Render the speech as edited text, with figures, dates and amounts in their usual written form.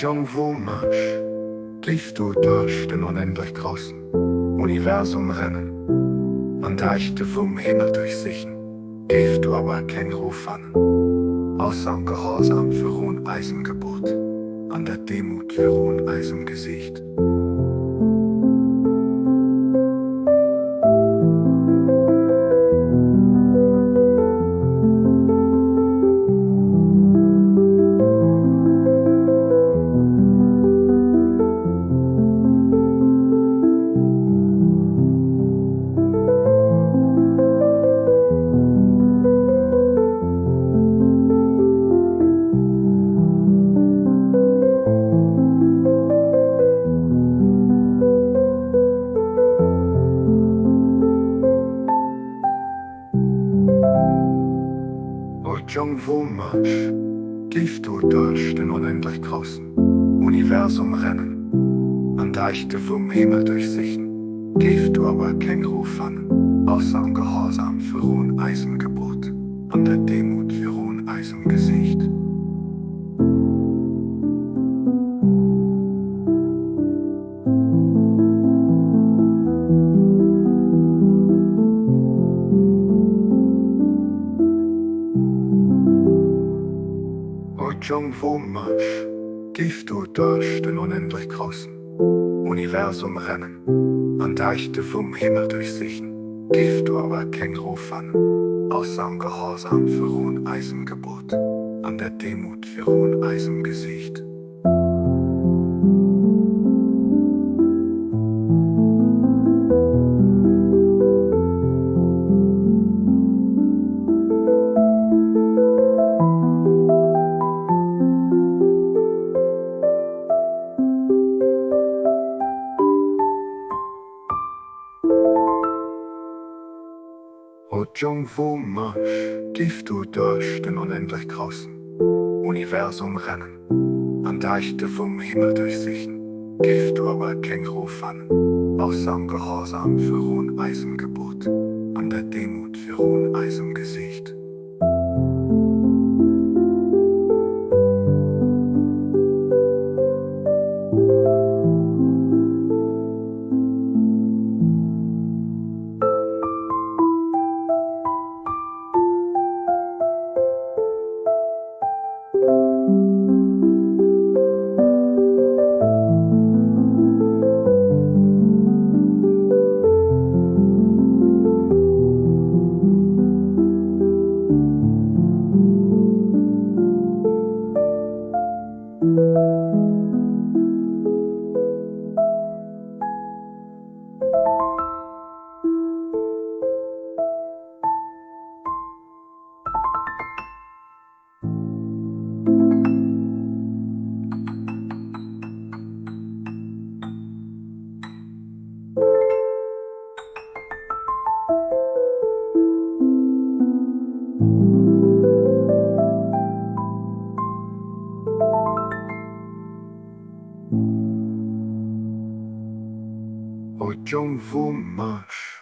Jong wou Marsch Géif du duerch den onendlech groussen Universum rennen an d'Deichte vum Himmel duerchsichen, géif du awer keng Rou fannen, ausser am Gehorsam virun eisem Gebot, an der Demut virun eisem Gesiicht. O Jong wou Marsch géif du duerch den onendlech groussen Universum rennen an Deichte vum Himmel duerchsichen, géif du awer keng Rou fannen, ausser am Gehorsam virun eisem Gebot an der Demut virun eisem Gesiicht. O Jong wou Marsch géif du duerch den onendlech groussen Universum rennen an Deichte vum Himmel duerchsichen, géif du awer keng Rou fannen, ausser am Gehorsam virun eisem Gebot an der Demut virun eisem Gesiicht. O Jong wou Marsch géif du duerch den onendlech groussen Universum rennen an Deichte vum Himmel duerchsichen, géif du awer keng Rou fannen, ausser am Gehorsam virun eisem Gebot an der Demut virun eisem Gesiicht. O Jong wou Marsch.